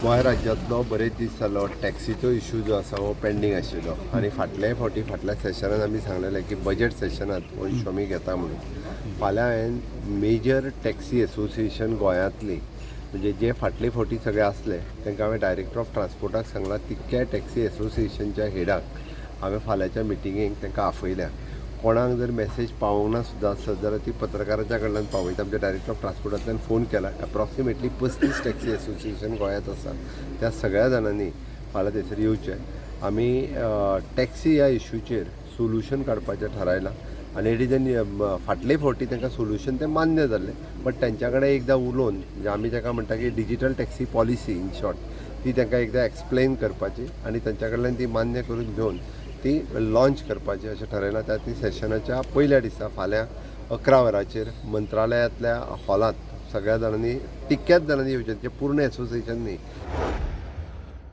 गोंय राज्यांतलो बरेच दीस जालो टॅक्सीचो इशू जो आसा हो पेंडींग आशिल्लो आनी फाटल्याय फावटी फाटल्या सेशनान आमी सांगलेलें की बजेट सेशनात हो इशू आमी घेता म्हणून. फाल्यां हांवें मेजर टॅक्सी एसोसिएशन गोंयांतली, म्हणजे जे फाटले फावटी सगळे आसले तांकां हांवें डायरेक्टर ऑफ ट्रान्सपोर्टाक सांगलां, तितक्या टॅक्सी एसोसिएशनच्या हेडाक हांवें फाल्यांच्या मिटिंगेक तांकां आपयल्या. कोणाक जर मॅसेज पावोवंक ना सुद्दां आसत जाल्यार ती पत्रकाराच्या कडल्यान पावयता. आमच्या डायरेक्टर ऑफ ट्रान्सपोर्टांतल्यान फोन केला. एप्रॉक्सिमेटली 35 टॅक्सी एसोसिएशन गोंयांत आसा, त्या सगळ्या जाणांनी फाल्यां थंयसर येवचें. आमी टॅक्सी ह्या इशूचेर सोल्युशन काडपाचें थारायलां आनी it is an फाटले फावटी तांकां सोल्युशन तें मान्य जाल्लें, बट तेंच्या कडेन एकदां उलोवन, म्हणजे आमी ताका म्हणटा की digital taxi policy in short, ती तांकां एकदां एक्सप्लेन करपाची आनी तांच्या कडल्यान ती मान्य करून घेवन ती लॉन्च करपाची अशें ठरयलां. त्या ती सेशनाच्या पयल्या दिसा फाल्यां 11 वरांचेर मंत्रालयांतल्या हॉलांत सगळ्या जाणांनी, तितक्याच जाणांनी येवचें, तें पूर्ण एसोसिएशन न्ही.